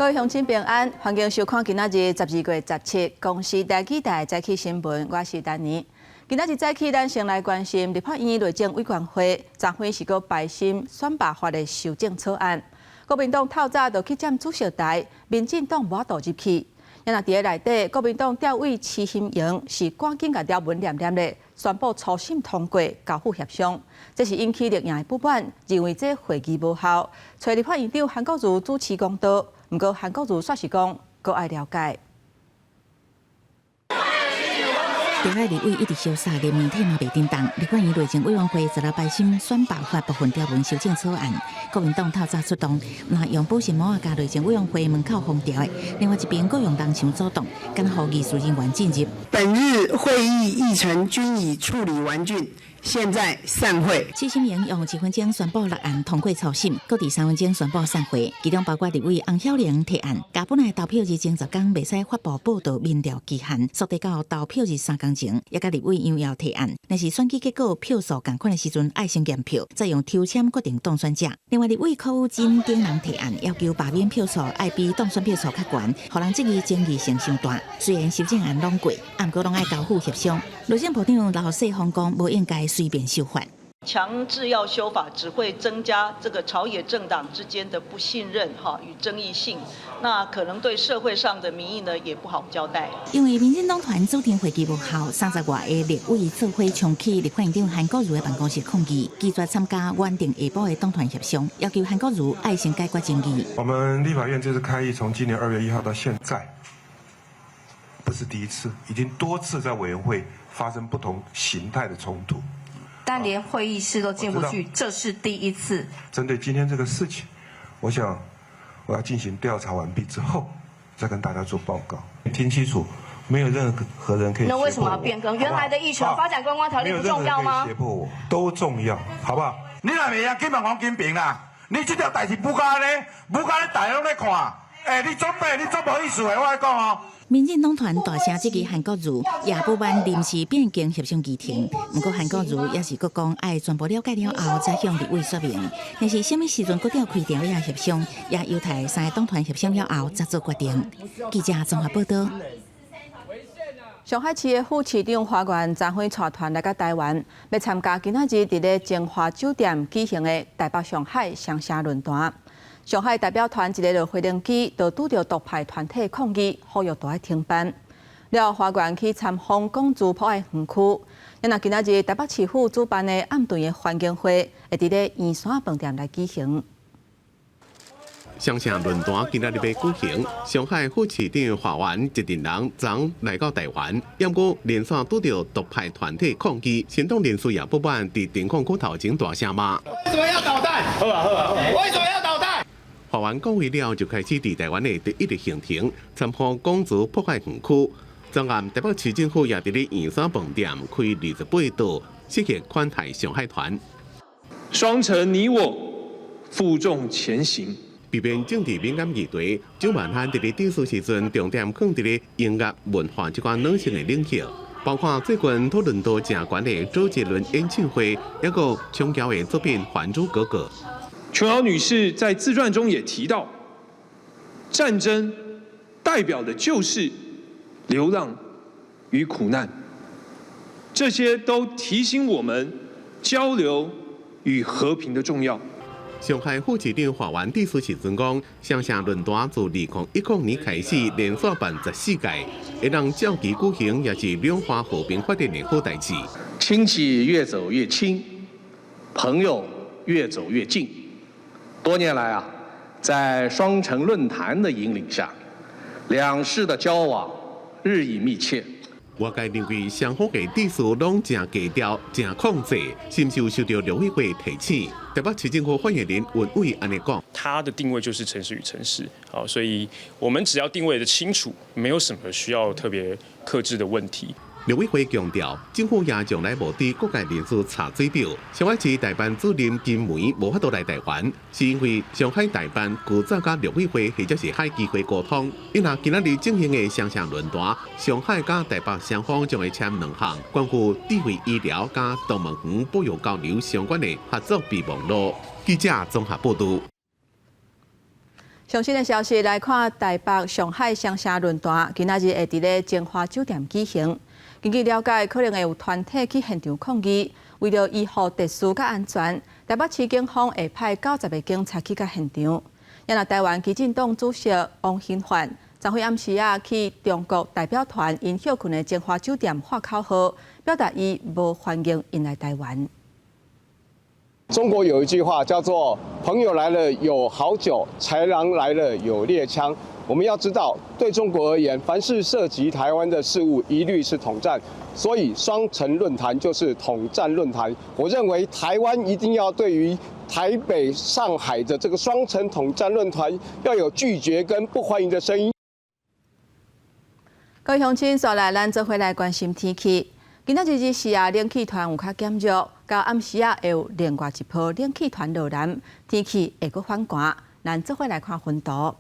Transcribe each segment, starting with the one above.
各位鄉親平安，歡迎收看今仔日12月17公視台語台早起新聞，我是丹妮。今仔日早起，咱先來關心立法院內政委員會，昨昏是閣排審選罷法的修正草案。國民黨透早就去佔主席台，民進黨無法度入去。啊若佇咧內底，國民黨召委徐欣瑩是趕緊共條文念念咧，宣布初審通過，交付協商。這是引起綠營的不滿，認為這會議無效。揣立法院長韓國瑜主持公道，毋過韓國瑜煞是講，閣愛了解。朝野立委一直相殺，連媒體嘛袂振動。立法院內政委員會昨日排審選罷法部分條文修正草案，國民黨透早出動，若用保鮮膜共內政委員會門口封牢的，另外一邊閣用人牆阻擋，干焦予議事人員進入。本日會議議程均已處理完竣，現在散會。徐欣瑩用1分鐘宣布六案通過初審，閣佇3分鐘宣布散會。其中包括立委洪曉玲提案，共本來投票日前10工袂使發布報道民調期限，縮短到投票日3工前。也佮立委楊耀提案，若是選舉結果票數仝款的時陣，愛先驗票，再用抽籤決定當選者。另外，立委柯宇禎等人提案，要求罷免票數愛比當選票數較懸，予人質疑爭議性傷大。雖然修正案攏過，毋過攏愛交付協商。內政部長劉世芳講，無應該隨便修法。強制要修法，只會增加這個朝野政黨之間的不信任哈與爭議性，那可能對社會上的民意呢也不好交代。因為民進黨團主張會議無效，30外个立委做伙衝去立法院長韓國瑜的辦公室抗議，拒絕參加原定下晡的黨團協商，要求韓國瑜愛先解決爭議。我們立法院這次開議，從今年2月1號到現在，不是第一次，已經多次在委員會發生不同形態的衝突。但連會議室都進不去，這是第一次。針對今天這個事情，我想我要進行調查完畢之後，再跟大家做報告。聽清楚，沒有任何人可以。那為什麼要變更原來的議程？發展觀光條例不重要嗎？脅迫我，都重要，好不好？你若袂曉，緊問黃金平啦。你這條代誌不加呢？不加咧，大家攏咧看。欸，你準備，你做無意思的，我來講哦。民進黨團大聲質疑韓國瑜，也不滿臨時變更協商議程。毋過韓國瑜也是閣講愛全部了解了後，才向立委說明。若是啥物時陣閣調開朝野協商，也有待三个黨團協商了後才做決定。記者綜合報道。上海市的副市長華源昨昏帶團來到台灣，欲參加今仔日佇咧晶華酒店舉行的台北上海雙城論壇。上海代表團一下落飛行機，就拄著獨派團體抗議，呼籲都愛停辦。了後，華源去參訪港資博愛園區。若今仔日台北市府主辦的暗頓的歡迎會，會佇咧圓山飯店來舉行。雙城論壇今仔日欲舉行，上海副市長華源一陣人昨來到台灣，毋過連續拄著獨派團體抗議，行動人士也不滿，佇停礦區頭前大聲罵。為什麼要搗蛋？好啊好啊，為什麼要搗蛋？華源講完了，就開始佇台灣的第一日行程，參訪港資博愛園區。昨暗台北市政府也佇咧圓山飯店開28桌，席款待上海團。雙城你我負重前行。避免政治敏感議題，蔣萬安佇咧致辭時陣，重點放佇咧音樂文化這款軟性的領域，包括最近討論度誠懸的周杰倫演唱會，抑閣瓊瑤的作品《還珠格格》。瓊瑤女士在自傳中也提到，戰爭代表的就是流浪與苦難，這些都提醒我們交流與和平的重要。上海副市長華源致辭時陣講，雙城論壇自2010年開始連續辦14屆，會當照期舉行，也是兩岸和平發展的好代誌。親戚越走越親，朋友越走越近。多年來啊，在雙城論壇的引領下，兩市的交往日益密切。外界認為雙方的致辭攏誠低調、誠控制，是毋是有受著陸委會提醒？台北市政府發言人文偉按呢講：它的定位就是城市與城市，好，所以我們只要定位得清楚，沒有什麼需要特別克制的問題。陸委會強調，政府也從來無對各界人士查水表。上海市台辦主任金梅無法度來台灣，是因為上海台辦古早佮陸委會或者是海基會溝通。因為今仔日進行的雙城論壇，上海佮台北雙方將會簽兩項關乎智慧醫療佮動物園保育交流相關的合作備忘錄。記者綜合報道。上新的消息來看，台北上海雙城論壇今仔日會佇咧晶華酒店舉行。根據了解，可能會有團體去現場抗議，為著維護秩序佮安全，台北市警方會派90個警察去到現場。也若台灣基進黨主席王金發，昨昏暗時仔去中國代表團𪜶歇睏的晶華酒店喊口號，表達伊無歡迎𪜶來台灣。中國有一句話叫做“朋友來了有好酒，豺狼來了有獵槍”。我們要知道，對中國而言，凡是涉及台灣的事務，一律是統戰。所以雙城論壇就是統戰論壇。我認為台灣一定要對於台北、上海的這個雙城統戰論壇要有拒絕跟不歡迎的聲音。各位鄉親，紲來咱做伙來關心天氣。今仔日日時啊，冷氣團有較減弱，到暗時仔會有另外一波冷氣團落南，天氣會閣反寒。咱做伙來看雲圖。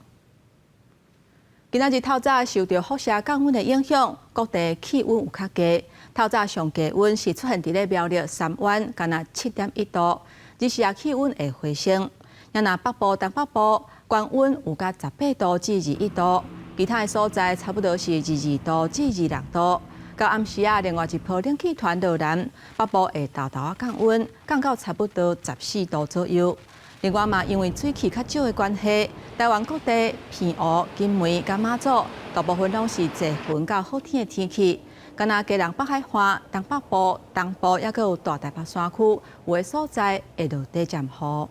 今仔日透早受著輻射降溫的影響，各地氣溫有較低。透早上低溫是出現佇咧苗栗三灣，干焦7.1度。日時仔氣溫會回升。若若北部、東北部高溫有到18度至21度，其他的所在差不多是22度至26度。到暗時仔，另外一波冷氣團落南，北部會沓沓仔降溫，降到差不多14度左右。另外嘛，因為水汽較少的關係，台灣各地澎湖、金門佮馬祖大部分攏是濟雲佮好天的天氣。干焦基隆北海岸、東北部、東部抑閣有大台北山區，有的所在會落短暫雨。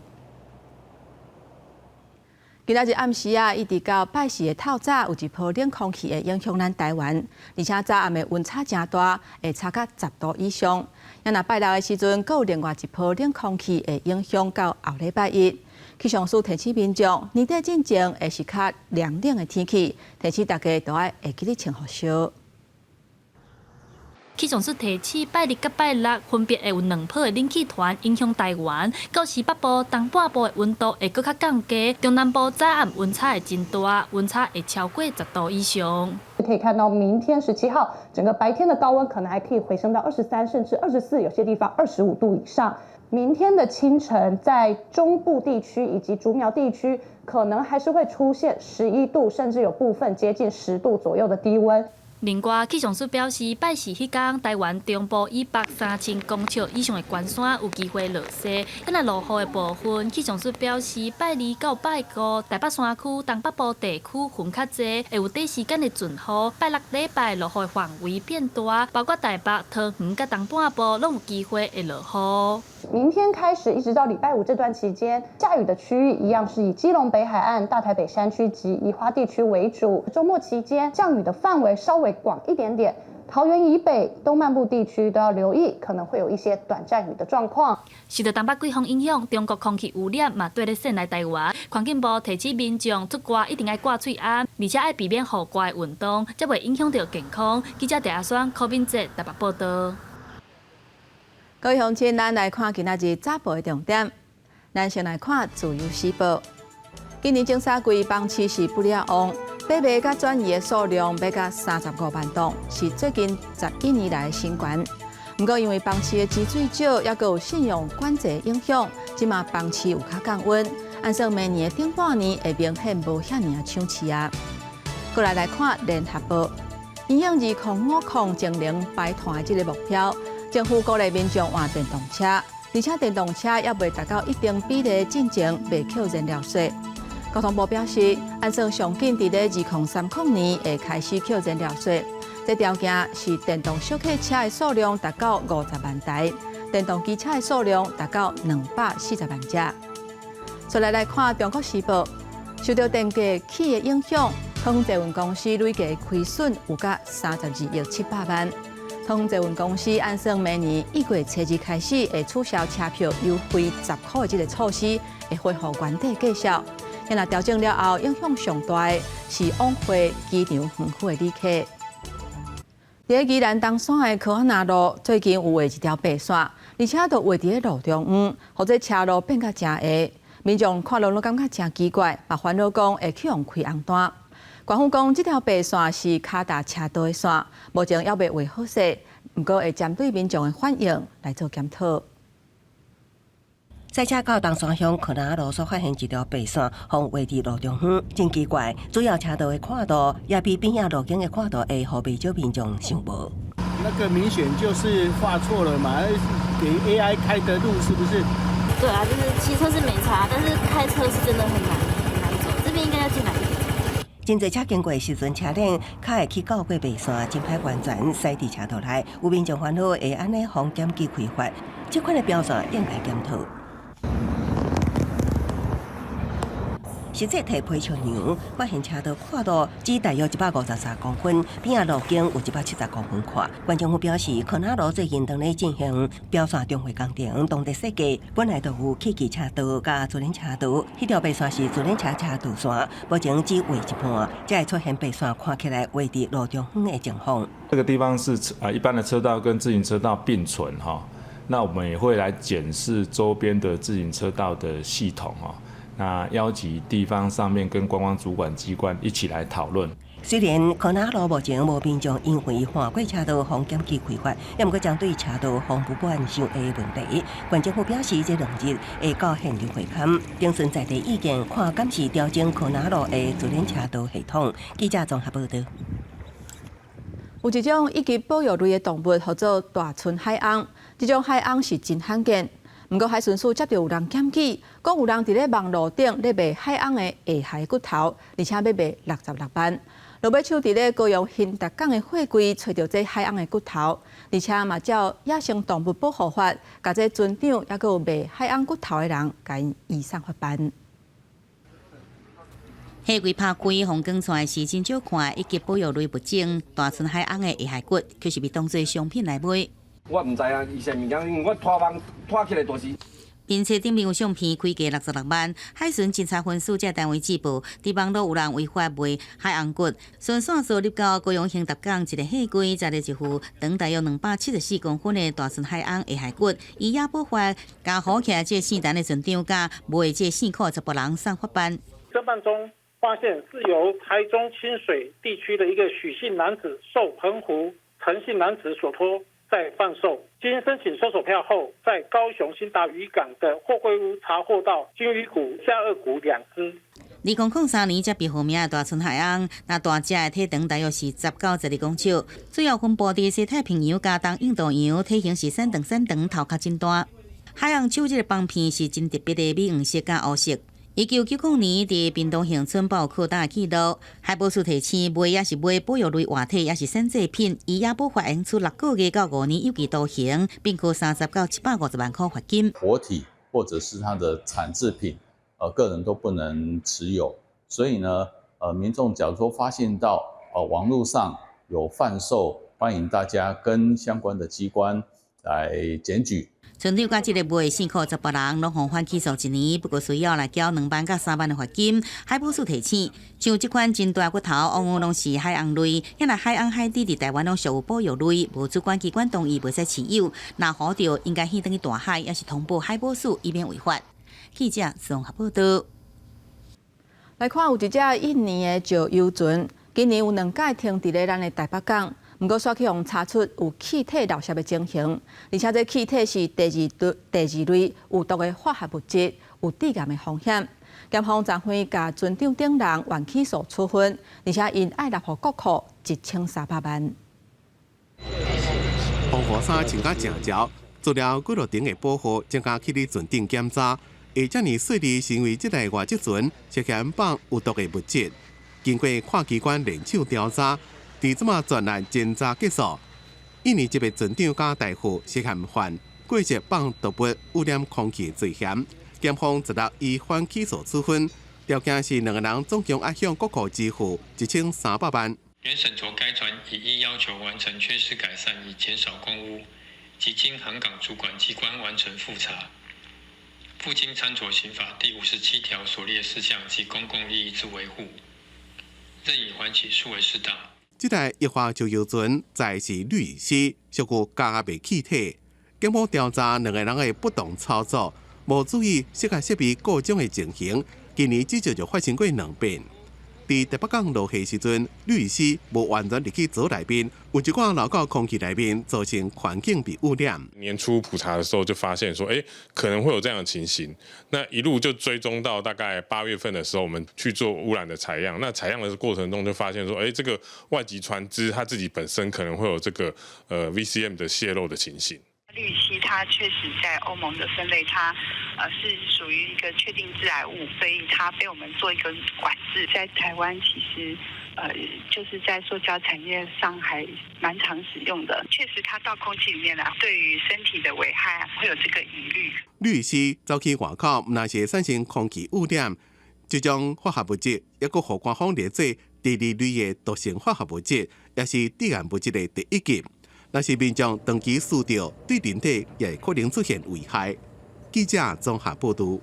今仔日暗時仔，一直到拜四的透早，有一波冷空氣會影響咱台灣，而且早暗的溫差誠大，會差到10度以上。若拜六的時陣，閣有另外一波冷空氣會影響到後禮拜一。氣象署提醒民眾，年底進前會是較涼冷的天氣，提醒大家都愛會記得穿予燒。氣象署提醒，拜日佮拜六分別會有兩波的冷氣團影響台灣，到時北部、東半部的溫度會閣較降低，中南部早暗溫差會真大，溫差會超過10度以上。可以看到，明天17號，整個白天的高溫可能還可以回升到23，甚至24，有些地方25度以上。明天的清晨，在中部地區以及竹苗地區，可能還是會出現11度，甚至有部分接近10度左右的低溫。另外，氣象署表示，拜四彼工，台灣中部以北3000公尺以上的懸山有機會落雪。若落雨的部分，氣象署表示，拜二到拜五，台北山區、東北部地區雲較濟，會有短時間的陣雨。拜六禮拜落雨範圍變大，包括台北、桃園佮東半部攏有機會會落雨。明天開始一直到禮拜五這段期間，下雨的區域一樣是以基隆北海岸、大台北山區及宜花地區為主。週末期間降雨的範圍稍微廣一點點，桃園以北、東半部地區都要留意，可能會有一些短暫雨的狀況。受到東北季風影響，中國空氣污染嘛綴咧滲來台灣。環境部提醒民眾出外一定愛掛喙罨，而且愛避免戶外運動，才袂影響著健康。記者鄭阿雙、柯敏哲台北報道。各位鄉親，咱來看今仔日早報的重點。咱先來看《自由時報》。今年前三季房市是不了旺，買賣佮轉移的數量欲到35萬棟，是最近11年來的新高。毋過因為房市的積水少，抑閣有信用管制影響，這馬房市有較降溫。按算明年的頂半年會明顯無遐爾仔搶市啊。過來來看《聯合報》，因應2050淨零排碳的這个目標，政府鼓勵民眾換電動車，而且電動車猶未達到一定比例進前，袂扣燃料稅。交通部表示，按算上緊佇咧2030年會開始扣燃料稅。這條件是電動小客車的數量達到50萬台，電動機車的數量達到240萬隻。再來來看《中國時報》，受著電價起的影響，桃園捷運公司累計虧損有甲32億700萬。桃園捷運公司按算明年1月初2開始會取消車票優惠10箍的這个措施，會恢復原底價數。若調整了後，影響上大的是往回機場園區的旅客。佇宜蘭東山的科仔那路，最近有畫一條白線，而且都畫佇咧路中央，予這車路變甲誠狹。民眾看了攏感覺誠奇怪，嘛煩惱講會去予開紅單。官方講，這條白線是跤踏車道的線，目前猶未畫好勢，毋過會針對民眾的反應來做檢討。賽車到東山鄉柯那路所發現一條白線，予畫佇路中央，真奇怪。主要車道的闊度也比邊仔路景的闊度會予袂少民眾想無。那個明顯就是畫錯了嘛，給 AI 開的路是不是？對啊，就是騎車是沒差，但是開車是真的很難很難走。這邊應該要進來一點。真濟車經過的時陣，車輪較會去到過白線，真歹完全駛佇車道內。有民眾煩惱會按呢予檢舉開罰，這款的標線應該檢討。實際提批尺量，發現車道闊度只大約153公分，邊仔路徑有170公分闊。縣政府表示，柯那路最近當咧進行標線重繪工程，當地設計本來就有汽機車道佮自行車道，彼條白線是自行車車道線，目前只畫一半，才會出現白線看起來畫佇路中央的情況。這個地方是啊，一般的車道跟自行車道並存哈，那我們也會來檢視周邊的自行車道的系統哈。那邀集地方上面跟觀光主管機關一起來討論。雖然柯那路目前無民眾因為橫過車道予檢舉開罰，也毋過針對車道防不滿傷矮的問題，縣政府表示這兩日會到現場會勘，徵詢在地意見，看敢是調整柯那路的自行車道系統。記者綜合報道。有一種一級保育類的動物，號做大鰆海鰪。這種海鰪是真罕見。毋過海巡署接著有人檢舉，講有人佇咧網路頂咧賣海鰪的下頦骨頭，而且欲賣66萬。落尾手佇咧高雄興達港的貨櫃揣著這海鰪的骨頭，而且嘛照野生動物保護法，共這船長抑閣有賣海鰪骨頭的人，共𪜶移送法辦。貨櫃拍開，風光出來是真少看一級保育類物種大鰆海鰪的下頦骨，卻是被當做商品來賣。我毋知啊，伊啥物件，因為我拖網拖起來就是。面冊頂面有相片，開價66萬。海巡偵查分署這單位舉報，佇網路有人違法賣海鰪骨。巡線索入到高雄興達港一個貨櫃，載著一副長大約274公分的大鰆海鰪下頦骨，依野保法，共好起來這姓陳的船長佮賣這線口查埔人送法辦。偵辦中發現是由台中清水地區的一個許姓男子受澎湖陳姓男子所託。在販售，經申請搜索票後，在高雄興達漁港的貨櫃屋查獲到鯨魚骨、下顎骨兩隻。 2003年才被號名的大鰆海鰪，那大隻的體長大約是10到12公尺，主要分布佇西太平洋佮東印度洋，體型是瘦長瘦長，頭殼真大。海鰪手這个幫片是真特別的米黃色佮烏色。1990年，佇屏東恆春保擴大記錄，海保署提醒，賣抑是買保育類活體，抑是產製品，依野保法應處6個月到5年有期徒刑，並處30到750萬塊罰金。活體或者是它的產製品，個人都不能持有。所以呢，民眾假如說發現到，網路上有販售，歡迎大家跟相關的機關來檢舉。船長佮這个賣線口查埔人，攏予緩起訴一年，不過需要來繳2萬到3萬的罰金。海保署提醒，像這款真大骨頭，往往攏是海鰪類，遐若海鰪海底佇台灣攏屬有保育類，無主管機關同意，袂使持有。若予著，應該棄轉去大海，抑是通報海保署，以免違法。記者綜合報道。來看有一隻印尼的石油船，今年有兩擺停佇咧咱的台北港。毋過，煞去予查出有氣體漏洩的情形，而且這氣體是第二類有毒的化學物質，有致癌的風險。檢方昨昏共船長等人緩起訴處分，而且𪜶愛納予國庫1300萬。防護衫穿甲誠潮，做了幾落層的保護，專家去佇船頂檢查，會遮爾細膩，是因為這台外籍船涉嫌放有毒的物質。經過跨機關聯手調查。佇這馬全案偵查結束，印尼籍的船長佮大副涉嫌犯過失放毒物污染空氣罪嫌，檢方十六依緩起訴處分，條件是兩個人總共愛向國庫支付1300萬。原審酌該船已依要求完成缺失改善，以減少空污，及經航港主管機關完成複查，復經參酌刑法第57條所列事項及公共利益之維護，認以緩起訴為適當。這台液化石油船載是氯乙烯，屬於加壓氣體。檢方調查兩个人的不當操作，無注意設計設備故障的情形，今年至少就發生過兩遍。佇台北港落下時陣，氯乙烯無完全入去槽內面，有一寡流到空氣內面，造成環境被污染。年初普查的時候就發現說，可能會有這樣的情形。那一路就追蹤到大概8月份的時候，我們去做污染的採樣。那採樣的過程中就發現說，這個外籍船隻它自己本身可能會有這個VCM 的洩漏的情形。氯乙烯它確實在歐盟的分類，它是屬於一個確定致癌物，所以它被我們做一個管制。在台灣其實就是在塑膠產業上還蠻常使用的。確實，它到空氣裡面來，對於身體的危害會有這個疑慮。氯乙烯走去外口，毋但是會產生空氣污染，這種化學物質抑閣予官方列做第二類的毒性化學物質，也是致癌物質的第一級。若是民眾長期吸著，對人體也會可能出現危害。記者綜合報導。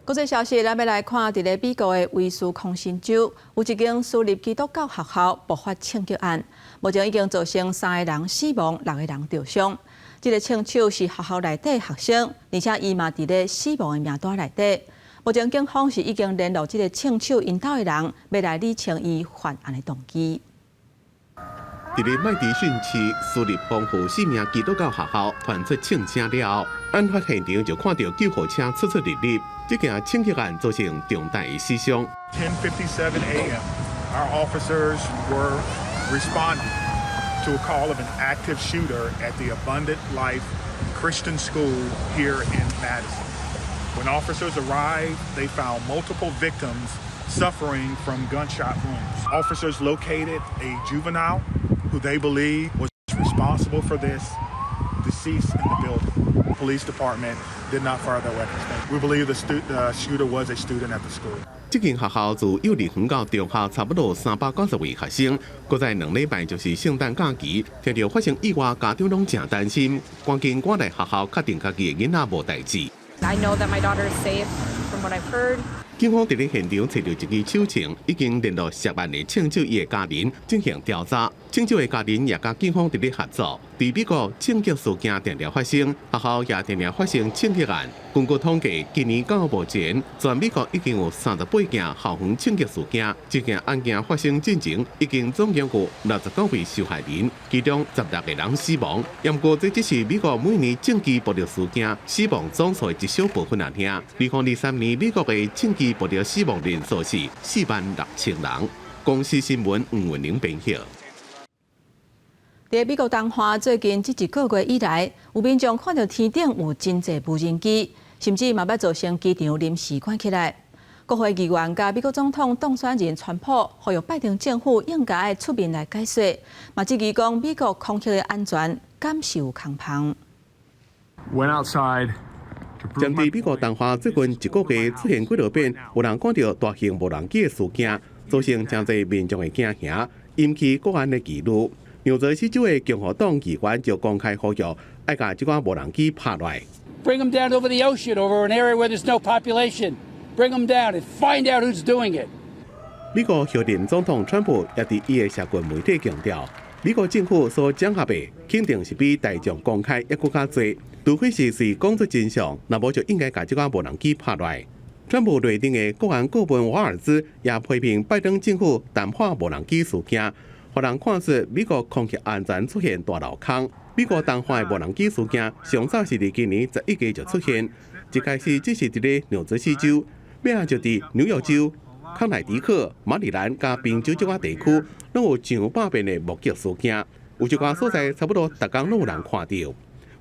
國際消息，咱欲來看，佇咧美國的威斯康辛州有一間私立基督教學校爆發槍擊案，目前已經造成三个人死亡，六个人著傷。這个槍手是學校內底學生，而且伊嘛佇咧死亡的名單內底。目前警方是已經聯絡這个槍手𪜶兜的人，欲來理清伊犯案的動機。佇咧麥迪遜市私立豐富生命基督教學校傳出槍聲了後，案發現場就看著救護車出出入入，這件槍擊案造成重大的死傷。 10:57 a.m., our officers were responding to a call of an active shooter at the Abundant Life Christian School here in Madison. When officers arrived, they found multiple victims suffering from gunshot wounds. Officers located a juvenile who they believe was responsible for this, deceased in the building. Police department did not fire their weapons. We believe the shooter was a student at the school. 這間學校自幼稚園到中學，差不多390位學生。閣在2禮拜就是聖誕假期，聽著發生意外，家長攏誠擔心，趕緊趕來學校確定家己的囡仔無代誌。 I know that my daughter is safe from what I've heard. 警方佇咧現場揣著一支手槍，已經聯絡涉案的槍手伊的家人進行調查。槍手的家人也佮警方佇咧合作。佇美國槍擊事件定定發生，學校也定定發生槍擊案。根據統計，今年到目前，全美國已經有38件校園槍擊事件。這件案件發生進前，已經總共有69位受害人，其中16個人死亡。毋過，這只是美國每年槍支暴力事件死亡總數的一小部分爾。2023年，美國的槍支暴力死亡人數是46,000人。公視新聞吳文玲編譯。佇美國東岸最近這一個月以來，有民眾看著天頂有真濟無人機，甚至嘛欲造成機場臨時關起來。國會議員佮美國總統當選人川普呼籲拜登政府應該愛出面來解說，嘛質疑講美國空域的安全敢是有空縫。 Went outside. 針對美國東岸最近一個月出現幾落遍有人看著大型無人機的事件，造成誠濟民眾的驚嚇，引起國安的疑慮。紐澤西州的共和黨議員就公開呼籲，愛共這款無人機拍落來。 Bring them down over the ocean, over an area where there's no population. Bring them down and find out who's doing it. 美國候任總統川普也佇伊的社群媒體強調，美國政府所掌握的肯定是比大眾公開猶閣較濟，除非是隨講出真相，若無就應該共這款無人機拍落來。川普內定的國安顧問瓦爾茲也批評拜登政府淡化無人機事件，予人看出美國空氣安全出現大漏空。美國東岸的無人機事件上早是佇今年11月就出現，一開始只是佇咧紐澤西州，尾仔就佇紐約州、康乃狄克、馬里蘭佮賓州這寡地區，攏有上百遍的目擊事件，有一寡所在差不多逐工攏有人看著。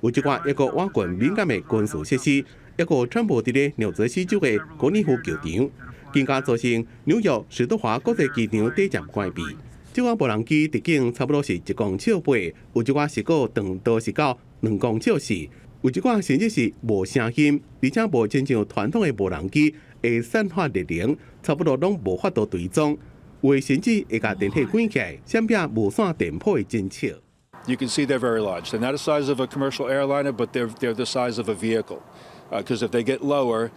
有一寡猶閣倚近敏感的軍事設施，猶閣川普佇咧紐澤西州的高爾夫球場，更加造成紐約史都華國際機場短暫關閉。這款無人機直徑差不多是1公尺8，有一寡是閣長度是到2公尺4，有一寡甚至是無聲音，而且無親像傳統的無人機會散發熱能，差不多攏無法度追蹤，有的甚至會共電體關起來，閃避無線電波的偵測。 You can see they're very large. They're not the size of a commercial airliner, but they're the size of a vehicle. Because if they get lower,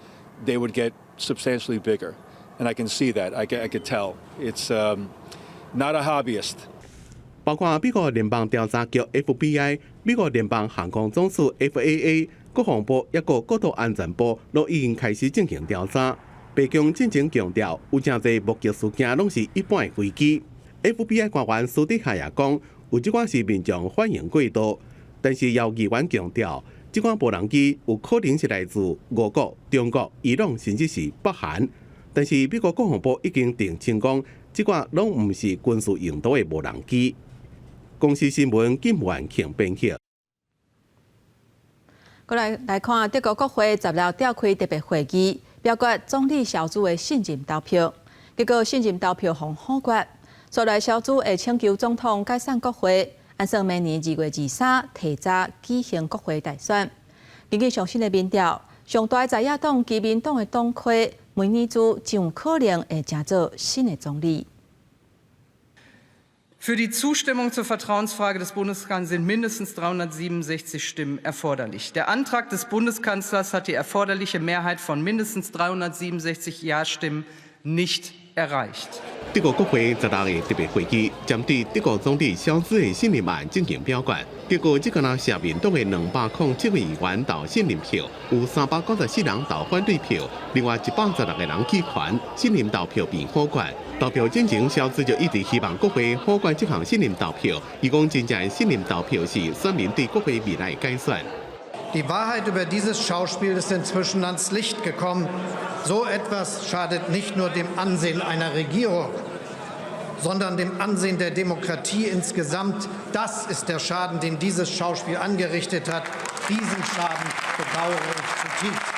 they would get substantially bigger. And I can see that. I could tell. It's not a hobbyist. 包括美國聯邦調查局 FBI、美國聯邦航空總署 FAA、國防部抑閣國土安全部，攏已經開始進行調查。白宮進前強調，有誠濟目擊事件攏是一般的飛機。FBI 官員私底下也講，有這款是民眾反應過度，但是有議員強調，這款無人機有可能是來自俄國、中國、伊朗，甚至是北韓。但是美國國防部已經澄清講，這款攏毋是軍事用途的無人機。公視新聞金元慶編輯。過來來看德國國會16召開特別會議，表決總理蕭茲的信任投票。結果信任投票予否決，紲來蕭茲會請求總統解散國會，按算明年2月23提早舉行國會大選。根據上新的民調，上大在野黨基民黨的黨魁梅爾茲真有可能會成做新的總理。 Für die Zustimmung zur Vertrauensfrage des Bundeskanzlers sind mindestens 367 Stimmen erforderlich. Der Antrag des Bundeskanzlers hat die erforderliche Mehrheit von mindestens 367 Ja-Stimmen nicht erreicht. 德國國會十六个特別會議，針對德國總理蕭茲的信任案進行表決。結果，這個若社民黨的207位議員投信任票，有394人投反對票，另外116個人棄權，信任投票被否決。投票進前，蕭茲就一直希望國會否決這項信任投票。伊講真正的信任投票是選民對國會未來的改選。 Die Wahrheit über dieses Schauspiel ist inzwischen ans Licht gekommen. So etwas schadet nicht nur dem Ansehen einer Regierung, sondern dem Ansehen der Demokratie insgesamt. Das ist der Schaden, den dieses Schauspiel angerichtet hat. Diesen Schaden bedauere ich zutiefst.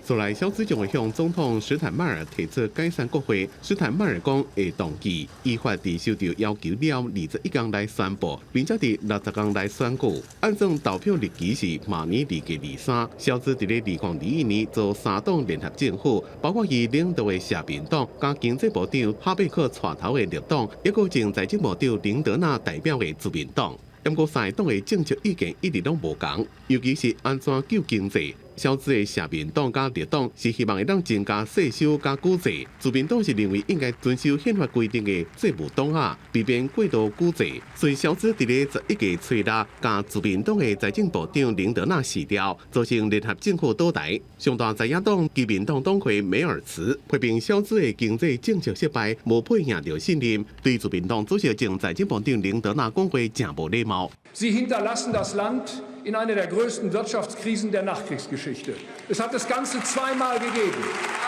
後來，蕭茲將會向總統史坦邁爾提出解散國會。史坦邁爾講會同意，依法佇收到要求了21天內宣布，並且佇60天內選舉。按算投票日期是明年2月23。蕭茲佇咧2021年組三黨聯合政府，包括伊領導的社民黨、佮經濟部長哈貝克帶頭的綠黨，抑閣前財政部長林德納代表的自民黨。毋過三個黨的政策意見一直攏無仝，尤其是按怎救經濟。蕭茲的社民黨佮綠黨是希望會當增加稅收佮舉債，自民黨是認為應該遵守憲法規定的債務擋仔，避免過度舉債。所以蕭茲佇咧11月初六，共自民黨的財政部長林德納辭掉，造成聯合政府倒台。上大在野黨基民黨黨魁梅爾茨批評蕭茲的經濟政策失敗，無配贏著信任，對自民黨主席前財政部長林德納講話誠無禮貌。 Sie hinterlassen das Land in einer der größten Wirtschaftskrisen der Nachkriegsgeschichte. Es hat es ganze zweimal gegeben,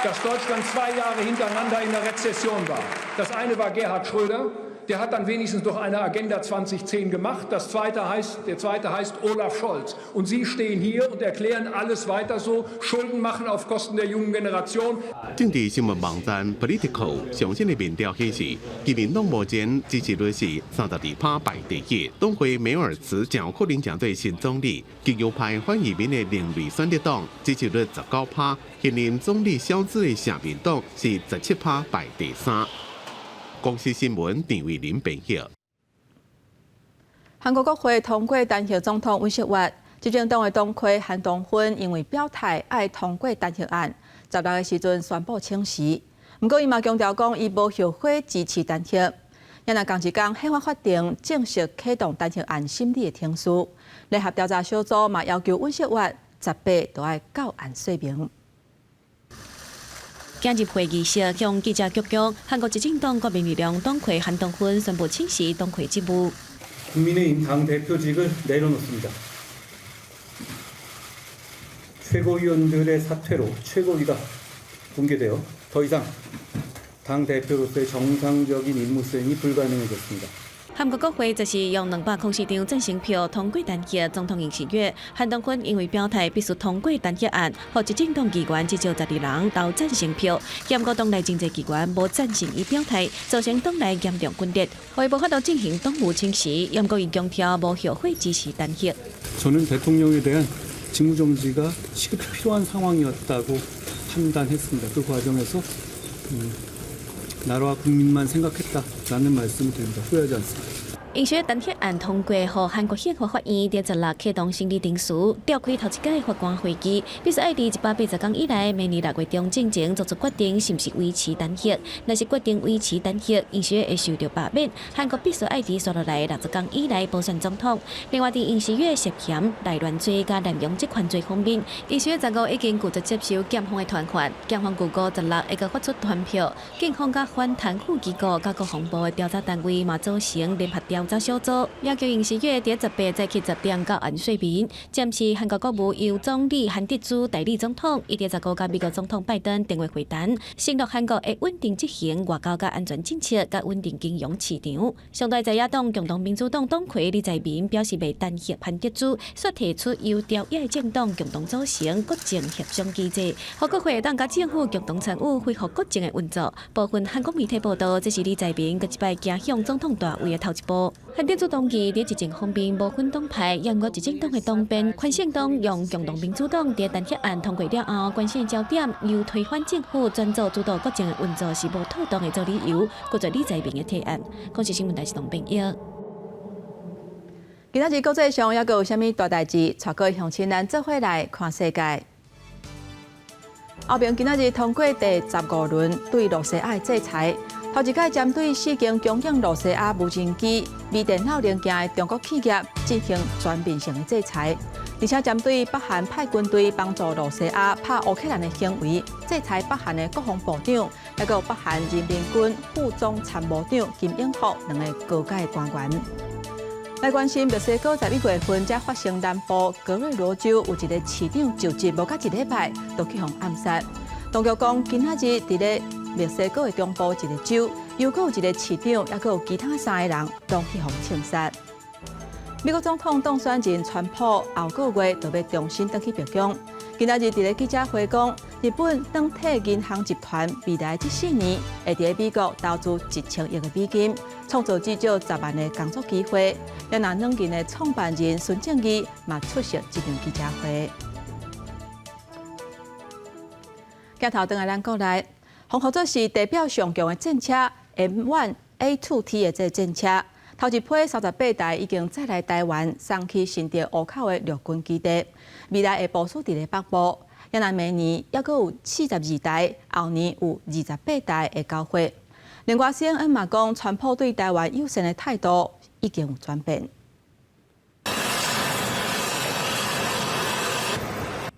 dass Deutschland 2 Jahre hintereinander in der Rezession war. Das eine war Gerhard Schröder, der hat dann wenigstens noch eine Agenda 2010 gemacht. Der zweite heißt Olaf Scholz. Und Sie stehen hier und erklären alles weiter so, Schulden machen auf Kosten der jungen Generation. 政治新聞網站 Politico 上新的民調顯示，基民黨目前支持率是32%，排第一。黨魁梅爾茨誠有可能成做新總理。極右派反移民的另類選擇黨支持率19%，現任總理蕭茲的社民黨是17%，排第三。公視新聞陳慧琳編譯。韓國國會通過彈劾總統尹錫悅，執政黨的黨魁韓東勳因為表態愛通過彈劾案，十六个時陣宣布請辭。毋過伊嘛強調講，伊無後悔支持彈劾。也若仝一工，憲法法庭正式啟動彈劾案審理的程序，聯合調查小組嘛要求尹錫悅18都愛到案說明。今日會議室向記者鞠躬，韓國執政黨國民力量黨魁韓東勳宣布請辭黨魁職務。 국민의힘 당 대표직을 내려놓습니다. 최고위원들의 사퇴로 최고위가 붕괴되어 더 이상 당 대표로서의 정상적인 임무 수행이 불가능해졌습니다. 韓國國會就是用204張贊成票通過彈劾總統尹錫悅。韓東勳因為表態必須通過彈劾案，予執政黨議員至少12人投贊成票，兼顧黨內真濟議員無贊成伊表態，造成黨內嚴重分裂，予伊無法度進行黨務請辭，毋過伊強調無後悔支持彈劾。 저는 대통령에 대한 직무정지가 시급히 필요한 상황이었다고 판단했습니다. 그 과정에서 나라와 국민만 생각했다라는 말씀을 드립니다. 후회하지 않습니다. 尹錫悅彈劾案通過，予韓國憲法法院佇16啟動審理程序，召開頭一屆法官會議，必須愛佇180天以內，明年6月中進前做出決定，是毋是維持彈劾？若是決定維持彈劾，尹錫悅會受著罷免。韓國必須愛佇紲落來60天以內補選總統。另外，佇尹錫悅涉嫌內亂罪佮濫用職權罪方面，尹錫悅15已經拒絕接受檢方的傳喚，檢方預估十六會閣發出傳票，警方佮反貪腐機構佮國防部的調查單位嘛組成聯合調查小組，要求尹錫悅佇18早起10點到案說明。暫時韓國國務由總理韓德洙代理總統，伊佇15佮美國總統拜登電話會談，承諾韓國會穩定執行外交佮安全政策，佮穩定金融市場。上大在野黨共同民主黨黨魁李在明表示，袂彈劾韓德洙，煞提出由朝野政黨共同組成國政協商機制，予國會會當佮政府共同參與恢復國政的運作。部分韓國媒體報道，這是李在明閣一擺行向總統大位的頭一步。韓德洙同意佇執政方面無分黨派，毋過執政黨的黨鞭寬勝黨用共同民主黨佇彈劾案通過了後，關心焦點由推翻政府轉做主導國政的運作是無妥當的做理由，拒絕李在明的提案。公視新聞台是董炳英。今仔日國際上猶閣有啥物大代誌？帶各位鄉親咱做伙來看世界。歐盟今仔日通過第15輪對露西亞的制裁，頭一擺針對四間供應露西亞無人機、微電腦零件的中國企業進行全面性的制裁，而且針對北韓派軍隊幫助露西亞拍烏克蘭的行為，制裁北韓的國防部長，抑閣北韓人民軍副總參謀長金永福兩个高階官員。來關心墨西哥11月份才發生南部格瑞羅州有一个市長就職無夠一禮拜，就去予暗殺。當局講，今仔日佇咧墨西哥的中部一个州，又閣有一个市長，抑閣有其他三个人攏去予槍殺。美國總統當選人川普後個月就欲重新轉去白宮。今仔日佇咧記者會講，日本軟體銀行集團未來這4年會佇美國投資1000億的美金，創造至少10萬个工作機會。也若軟銀的創辦人孫正義嘛出席這場記者會。鏡頭轉來咱國內，予號做是地表上強的戰車 M1A2T 的這個戰車，頭一批38台已經載來台灣，送去新竹湖口的陸軍基地，未來會部署佇咧北部。也若明年猶閣有42台，後年有28台會交貨。另外，CNN 嘛講，川普對台灣友善的態度已經有轉變。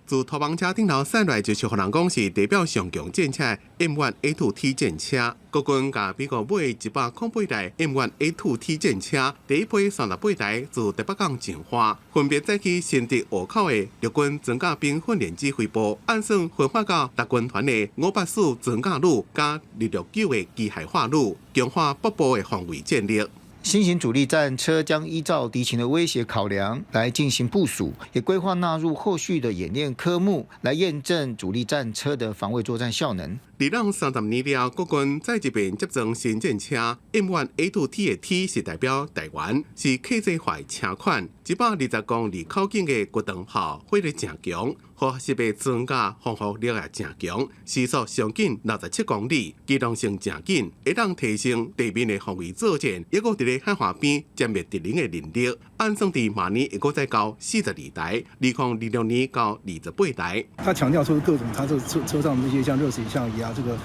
自拖網車頂頭駛來，就是予人講是地表上強戰車 M1A2T 戰車。國軍共美國買108台 M1A2T 戰車，第一批38台自台北港進發，分別載去新竹湖口的陸軍裝甲兵訓練指揮部，按算分發到六軍團的584裝甲旅佮269的機械化旅，強化北部的防衛戰力。新型主力戰車將依照敵情的威脅考量來進行部署，也規劃納入後續的演練科目，來驗證主力戰車的防衛作戰效能。 2030年了，國軍再一遍接裝新戰車 M1A2T 的 T 是代表台灣，是客製化車款，120公里口徑的滑膛炮，火力誠強，可識別裝甲防護力也誠強，時速上緊67公里，機動性誠緊，會當提升地面的防衛作戰，抑閣佇咧海岸邊殲滅敵人的能力。按算佇明年會閣再交42台，2026年交28台。他強調說各種，他這車車上這些像熱成像儀啊，這個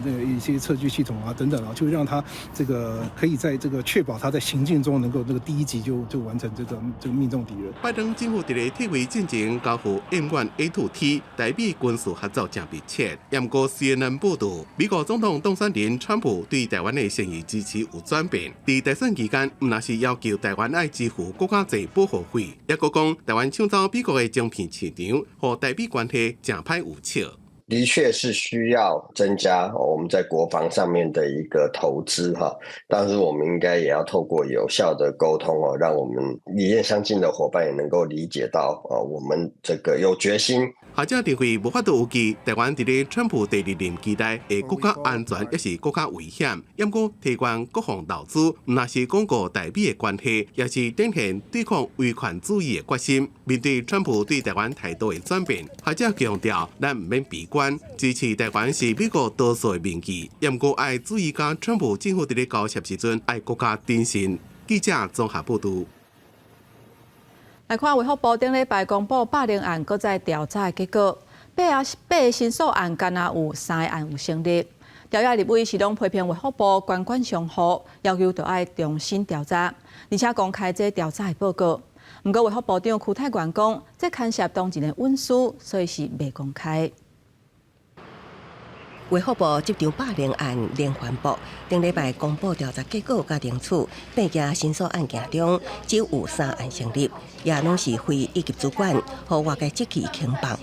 那個一些測距系統啊等等啊，就讓他這個可以在這個確保他在行進中能夠那個第一擊就完成這個命中敵人。拜登政府佇咧退位進前交付 M1A2T，台美軍事合作誠密切。毋過 CNN 報道，美國總統當選人川普對台灣的善意支持有轉變。佇大選期間，毋但是要求台灣愛支付閣較濟保護費，抑閣講台灣搶走美國的晶片市場，予台美關係誠歹預測。的確是需要增加我們在國防上面的一個投資哈，但是我們應該也要透過有效的溝通哦，讓我們理念相近的夥伴也能夠理解到啊，我們這個有決心。學者認為無法度預計台灣佇咧川普第二任期內會閣較安全，抑是閣較危險。毋過提懸國防投資，毋但是鞏固台美的關係，也是展現對抗威權主義的決心。面對川普對台灣態度的轉變，學者強調，咱毋免悲觀，支持台灣是美國多數的民意。毋過愛注意，佮川普政府佇咧交涉時陣，愛閣較謹慎。記者綜合報導。來看衛福部頂禮拜公布霸凌案閣再調查的結果，八個申訴案，干焦有三个案有成立。朝野立委是攏批評衛福部官官相護，要求著愛重新調查，而且公開這調查的報告。毋過衛福部長邱泰源講，這牽涉當事人隱私，所以是袂公開。衛福部職場霸凌案連環爆，頂禮拜公布調查結果佮定取，八件申訴案件中，只有三案成立，也攏是非一級主管，予外界質疑輕放。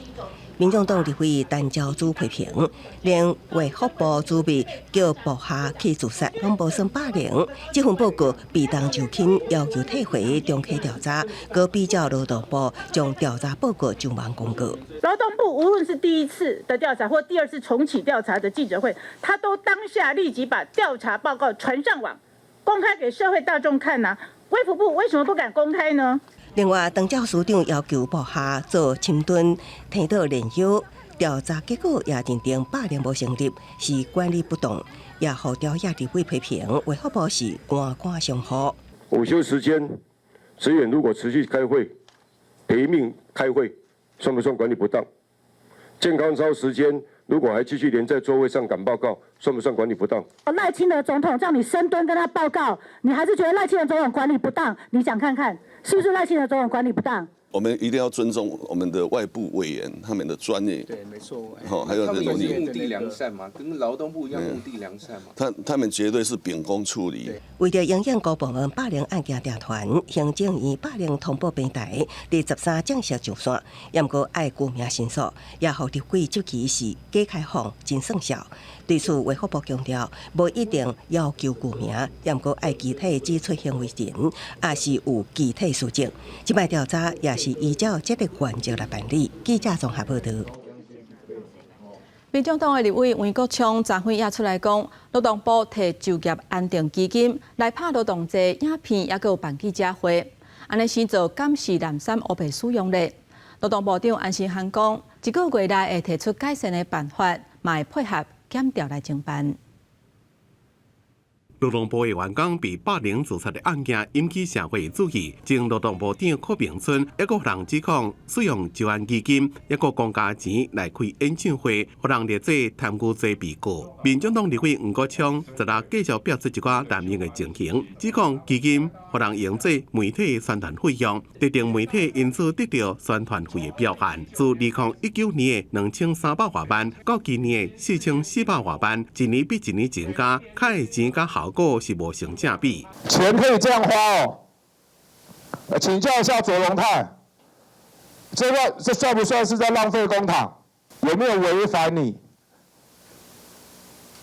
民眾黨立委陳昭姿批評，連衛福部主秘叫部下去自殺，攏無算霸凌。這份報告避重就輕，要求退回重啟調查，閣比照勞動部將調查報告上網公告。勞動部無論是第一次的調查或第二次重啟調查的記者會，他都當下立即把調查報告傳上網，公開給社會大眾看吶。衛福部為什麼不敢公開呢？另外，長照司長要求部下做深蹲、提倒練腰，調查結果也認定霸凌無成立，是管理不當，也予朝野立委批評，衛福部是官官相護。午休時間，職員如果持續開會，賠命開會，算不算管理不當？健康操時間如果還繼續連在座位上趕報告，算不算管理不當？賴清德總統叫你深蹲跟他報告，你還是覺得賴清德總統管理不當？你想看看是不是賴清德總統管理不當？我們一定要尊重我們的外部委員他們的專業。對，沒錯。好，還有他們也是目的良善嘛，跟勞動部一樣目的良善嘛。他們絕對是秉公處理。為著因應公部門霸凌案件調傳，行政院霸凌通報平台佇13正式上線，毋過愛具名申訴，也予立委質疑是假開放真算數。對此，衛福部強調，無一定要求具名，毋過愛具體指出行為人，抑是有具體事證。這擺調查也是依照這个原則來辦理。記者綜合報導。民眾黨的立委黃國昌昨昏也出來講，勞動部提就業安定基金來拍勞動節影片，抑閣有辦記者會，按呢先做敢是濫訕烏白使用咧。勞動部長安心涵講，一個月內會提出改善的辦法，嘛會配合檢調來偵辦。勞動部的員工被霸凌自殺的案件引起社會注意，前勞動部長柯炳春抑閣予人指控使用就安基金，抑閣公家錢來開演唱會，予人列做貪污罪被告。民眾黨立委黃國昌昨日繼續表出一寡濫用的情形，指控基金予人用做媒體宣傳費用，特定媒體因此得著宣傳費的表現。自2019年的2300外萬，到今年的4400外萬，一年比一年增加，開的錢佮效果是無成正比。錢可以這樣花哦，請教一下卓榮泰，這個這算不算是在浪費公帑？有沒有違反你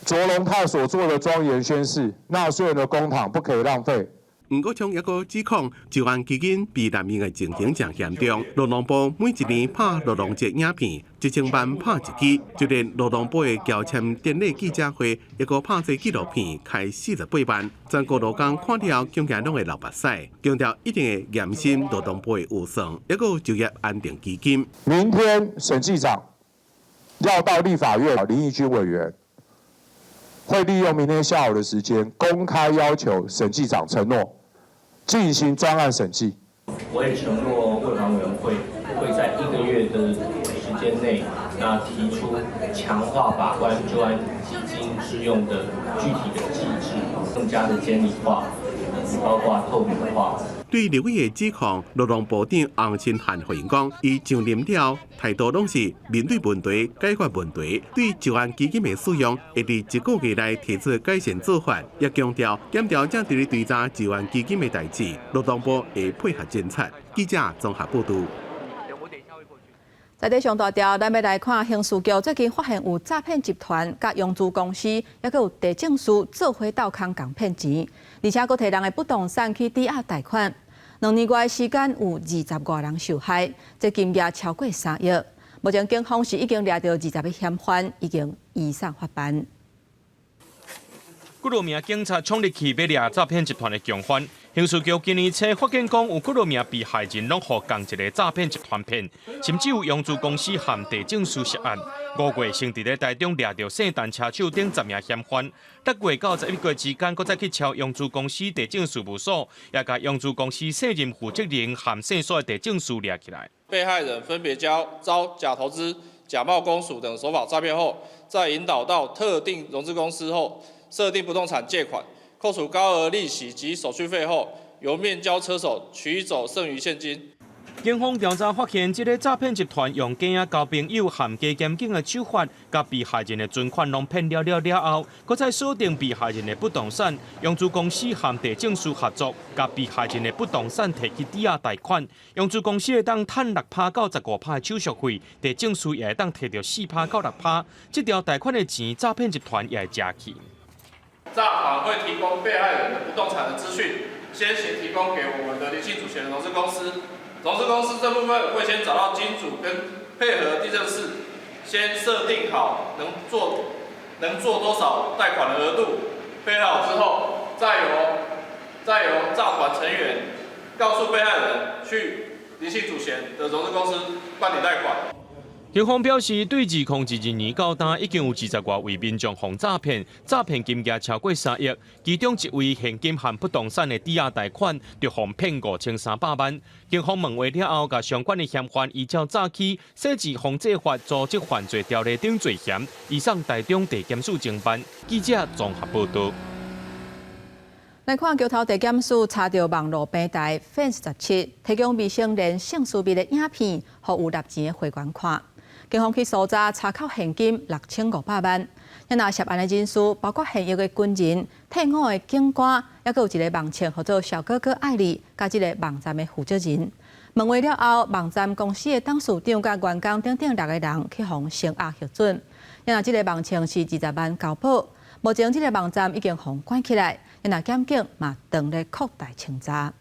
卓榮泰所做的莊嚴宣誓？納稅人的公帑不可以浪費。黃國昌抑閣指控，就安基金被濫用的情形誠嚴重。勞動部每一年拍勞動節影片，1000萬拍一支，就連勞動部的繳簽典禮記者會，抑閣拍這紀錄片，開48萬。全國勞工看了，恐驚攏會流目屎，強調一定會嚴審勞動部的預算，抑閣就業安定基金。明天審計長要到立法院，林義君委員會利用明天下午的時間，公開要求審計長承諾進行專案審計。我也承諾衛環委員會會在一個月的時間內，那提出強化把關就安基金支用的具體的機制，更加的監理化，包括透明化。對立委的指控，勞動部長洪申翰回應講，伊上任了，態度攏是面對問題、解決問題。對就安基金的使用，會佇一個月內提出改善做法，也強調檢調正佇咧追查就安基金的代誌，勞動部會配合偵查。記者綜合報導。在這上大條，咱欲來看刑事局最近發現有詐騙集團、佮融資公司，抑閣有地政士做伙鬥空共騙錢，而且閣提人的不動產去抵押貸款。2年外時間有20外人受害，這金額超過3億。目前警方是已經掠著20個嫌犯，已經移送法辦。幾落名警察衝入去欲掠詐騙集團的共犯。刑事局今年初發現講有幾落名被害人攏予仝一個詐騙集團騙，甚至有融資公司和地政司涉案。5月先佇咧台中掠著聖誕車手等10名嫌犯，6月到11月之間，閣再去敲融資公司地政事務所，也共融資公司現任負責人和線索的地政司掠起來。被害人分別遭假投資、假冒公署等手法詐騙後，再引導到特定融資公司後，設定不動產借款，扣除高額利息及手續費後，由面交車手取走剩餘現金。警方調查發現，這個詐騙集團用假交朋友和假檢警的手法，共被害人的存款攏騙了了了後，閣再鎖定被害人的不動產，融資公司和地政司合作，共被害人的不動產提去抵押貸款，融資公司會當趁6趴到15趴的手續費，地政司也會當提著4趴到6趴，這條貸款的錢，詐騙集團也會食去。詐團會提供被害人的不動產的資訊，先行提供給我們的林姓主嫌的融資公司。融資公司這部分會先找到金主跟配合地政士，先設定好能做多少貸款的額度，配好之後，再由詐團成員告訴被害人去林姓主嫌的融資公司辦理貸款。警方表示，對2022年到今，已經有20外位民眾予詐騙，詐騙金額超過3億。其中一位現金和不動產的抵押貸款，就予騙5300萬。警方問話了後，共相關的嫌犯依照早起洗錢防制法、組織犯罪條例等罪嫌，移送台中地檢署偵辦。記者綜合報道。來看橋頭地檢署查著網路平台 Fans 17提供未成年性私密的影片，予有納錢的會員看。警方去搜查查扣現金6500萬，若涉案的人士包括現役的軍人、退伍的警官，抑閣有一個網稱號做小哥哥愛你，佮這个網站的負責人。問話了後，網站公司的董事長佮員工等等六个人去予聲押核准。若這个網稱是20萬交保，目前這个網站已經予關起來，若檢警嘛正咧擴大清查。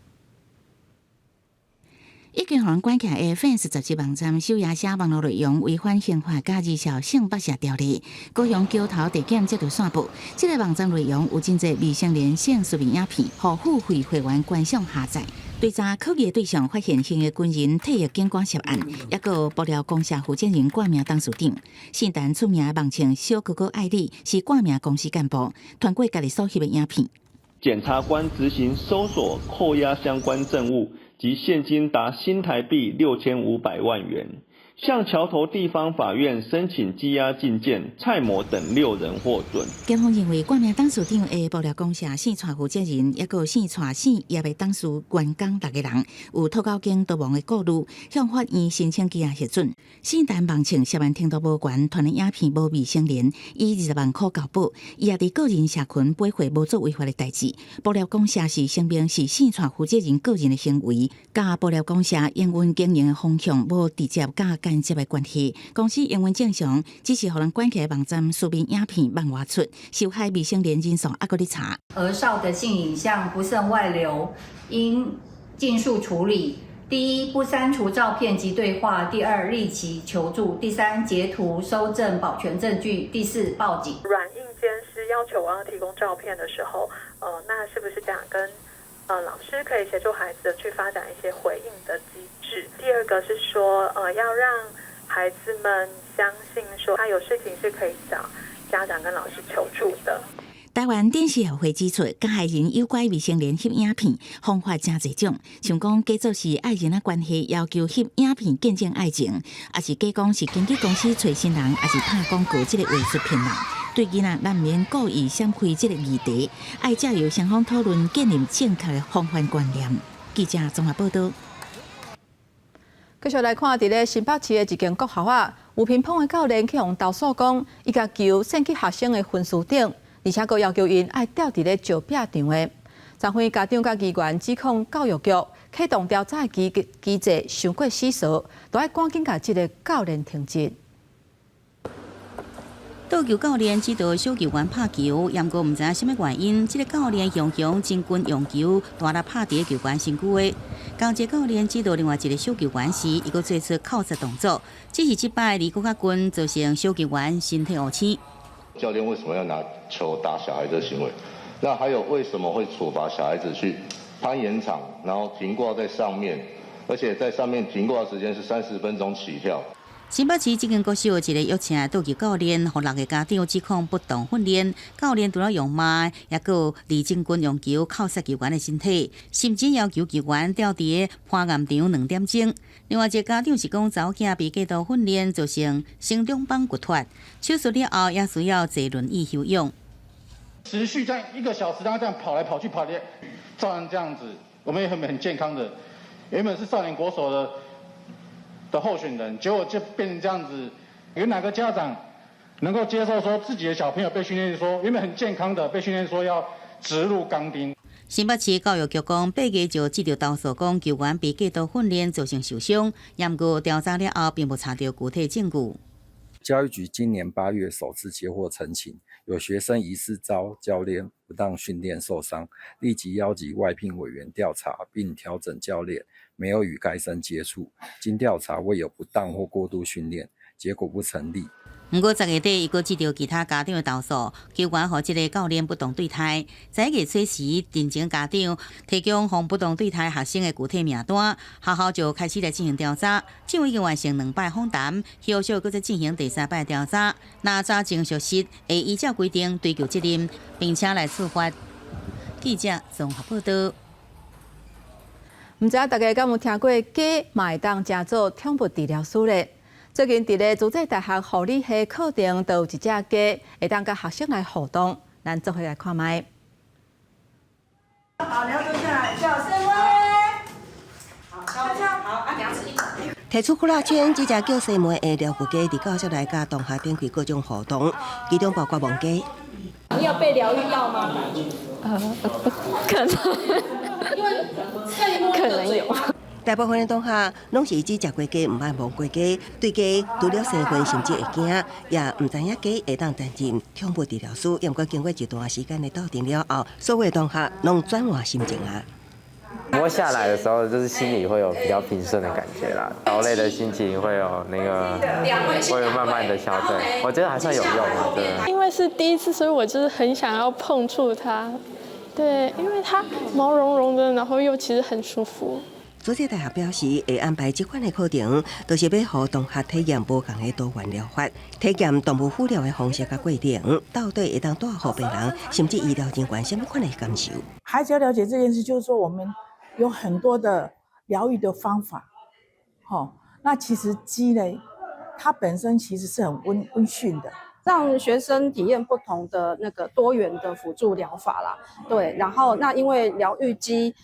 已經予人關起來的 Fans 17網站首頁寫網路內容違反刑法佮兒少性剝削條例，高雄橋頭地檢接著線報，這个網站內容有真濟未成年性私密影片，予付費會員觀賞下載。追查可疑對象，發現現役軍人、退役警官涉案，抑閣有爆料公社負責人掛名董事長。聖誕出名的網稱小哥哥愛你是掛名公司幹部，傳過家己所翕的影片。檢察官執行搜索、扣押相關證物及現金達新台幣6500萬元，向橋頭地方法院申請羈押禁見，蔡某等六人獲准。檢方認為，掛名董事長的爆料公社姓蔡負責人，抑閣有姓蔡姓葉的董事員工六個人，有托交間逃亡的顧慮，向法院申請羈押核准。聖誕網稱涉案程度無懸，傳的影片無未成年，以20萬塊交保。伊也佇個人社群背回無做違法的代誌。爆料公社是聲明是姓蔡負責人個人的行為，佮爆料公社營運經營的方向無直接佮間接的關係。公司營運正常，只是予人關起來網站私密影片往外出，受害未成年人數猶閣咧查。兒少的性影像不慎外流，應盡速處理。第一，不刪除照片及對話；第二，立即求助；第三，截圖收證保全證據；第四，報警。軟硬兼施要求我要提供照片的時候，那是不是家長跟老師可以協助孩子去發展一些回應的機制？第二個是說，要讓孩子們相信說他有事情是可以找家長跟老師求助的。台灣電視協會指出，加害人誘拐未成年翕影片方法誠濟種，像講假做是愛人仔關係，要求翕影片見證愛情，抑是假講是經紀公司揣新人，抑是拍廣告這个話術騙人。對囡仔，咱毋免故意閃開這个議題，愛藉由雙方討論，建立正確的防範觀念。記者綜合報道。繼續來看，佇咧新北市的一間國校啊，有乒乓的教練去予投訴講，伊共球送去學生的分數頂，而且閣要求𪜶愛吊佇咧石壁場的。昨昏家長佮議員指控教育局啟動調查的機制傷過死趖，都愛趕緊共這个教練停職。桌球教練指導小球員拍球，毋過毋知影啥物原因，這个教練雄雄真近用球大力拍佇球員身軀的。仝一个教練指導另外一个小球員時，伊閣做出扣殺動作，只是這擺離閣較近，造成小球員身體烏青。教練為什麼要拿球打小孩的行為？那還有為什麼會處罰小孩子去攀岩場，然後停掛在上面，而且在上面停掛的時間是30分鐘起跳。新北市這間國小一个約請桌球教練，予六个家長指控不當訓練。教練除了用罵，抑閣有李正軍用球叩殺球員的身體，甚至要求球員吊佇攀岩場2點鐘。另外一个家長是講，查某囝被過度訓練，造成生長板骨脫，手術了後也需要坐輪椅休養。持續這樣一個小時，讓他這樣跑來跑去跑來，照樣這樣子，我們也很健康的，原本是少年國手的候選人，結果就變成這樣子。有哪個家長能夠接受說自己的小朋友被訓練說原本很健康的被訓練說要植入鋼釘？新北市教育局講，8月就接到投訴，講球員被過度訓練造成受傷，毋過調查了後，並無查著具體證據。教育局今年8月首次接獲陳情，有學生疑似遭教練不當訓練受傷，立即邀集外聘委員調查並調整教練，沒有與該生接觸。經調查未有不當或過度訓練，結果不成立。毋過10月底，伊閣接到其他家長的投訴，球員予這个教練不當對待。11月初時，陳情家長提供予不當對待學生的具體名單，學校就開始來進行調查。這已經完成兩擺訪談，後續閣再進行第三擺調查。若查證屬實，會依照規定追究責任，並且來處罰。記者綜合報道。毋知大家敢有聽過雞嘛會當成做寵物治療師咧？最近佇咧慈濟大學護理系課程，就有一隻雞會當佮學生來互動，咱做伙來看覓。好，你要坐下來，叫森威。好，悄悄，好，啊，兩次一。提出呼啦圈，這隻叫西梅的療癒雞佇教室內佮同學展開各種互動，其中包括摸雞。你有被療癒到嗎？可能，可能有。大部分的同學攏是只食過雞，毋捌摸過雞，對雞除了生分甚至會驚，也毋知影雞會當擔任寵物治療師。毋過經過一段時間的鬥陣了後，所有的同學攏轉換心情啊。摸下來的時候，就是心裡會有比較平順的感覺啦，勞累的心情會有那個會有慢慢的消退，我覺得還算有用啊。對。因為是第一次，所以我就是很想要碰觸它，對，因為它毛茸茸的，然後又其實很舒服。慈濟大學表示，會安排這款的課程，就是欲予同學體驗無仝的多元療法，體驗動物輔療的方式佮過程，到底會當帶予病人甚至醫療人員啥物款的感受？孩子要了解這件事，就是說我們有很多的療癒的方法，齁，那其實雞呢，它本身其實是很溫馴的。讓學生體驗不同的那個多元的輔助療法啦，對，然後那因為療癒雞，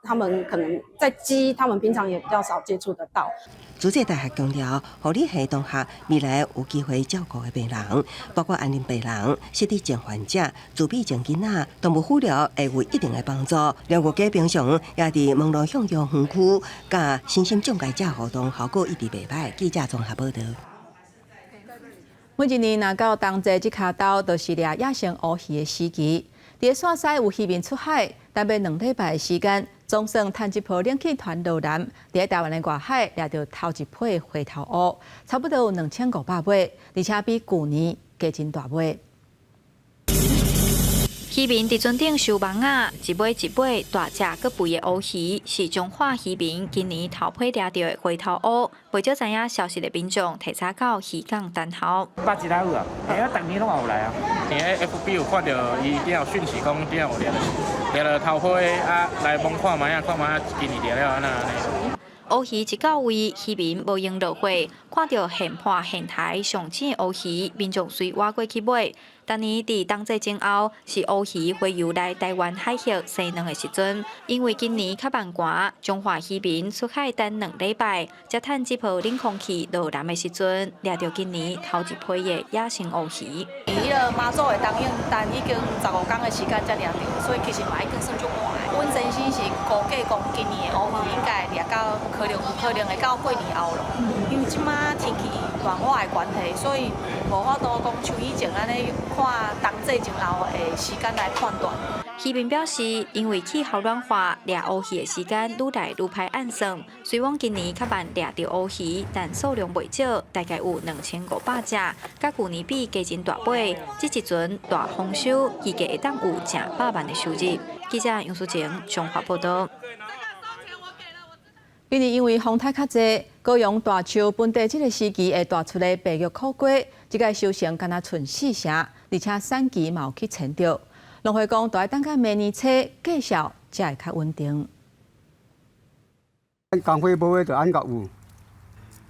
他們可能在雞，他們平常也比較少接觸得到。慈濟大學強調，護理系同學未來有機會照顧的病人，包括安寧病人、失智症患者、自閉症囡仔，動物輔療會有一定的幫助。療癒雞平常也佇門羅向陽園區，佮身心障礙者互動，效果一直袂䆀。記者綜合報道。每一年若到冬節這跤晝，就是掠野生烏魚的時期。佇咧線西有漁民出海，等欲2禮拜的時間，總算趁這波冷氣團落南，佇咧台灣的外海掠著頭一批回頭烏，差不多有2500尾，而且比舊年加真大尾。漁民佇船頂收網仔，一尾一尾大隻閣肥的烏魚，是彰化漁民今年頭批掠著的回頭烏。袂少知影消息的民眾提早到漁港等候。百一來有啊，哎啊，逐年攏有來啊。佇咧 FB 有看著伊頂有訊息講頂有掠，掠著頭批啊，來摸看覓仔，看覓仔今年掠了按怎按呢。烏魚一到位，漁民無閒落貨，看著現破現刣上鮮烏魚，民眾隨倚過去買。逐年佇冬節前後，是烏魚洄游來台灣海峽生卵的時陣。因為今年較慢寒，彰化漁民出海等2禮拜，才趁這波冷空氣落南的時陣，掠著今年頭一批的野生烏魚。彼个媽祖的燈影等已經15工的時間才掠著，所以其實嘛已經算足晚的。阮先生是估計講今年的烏魚應該會掠到，可能有可能會到過年後咯。因為這馬天氣暖化的關係，所以無法度講像以前按呢看冬節前後的時間來判斷。漁民表示，因為氣候暖化，掠烏魚的時間愈來愈歹按算。雖罔今年較慢掠著烏魚，但數量袂少，大概有2500隻，佮舊年比加真大倍。這一陣大豐收，預計會當有成百萬的收入。記者楊淑晴綜合報導。今年因為風颱較濟，高雄大樹本地這个時期會大出的白玉苦瓜，這擺收成敢若賰四成，而且產期嘛有去前著。農會講，著愛等到明年初，價數才會較穩定。咱工會無的就按較有，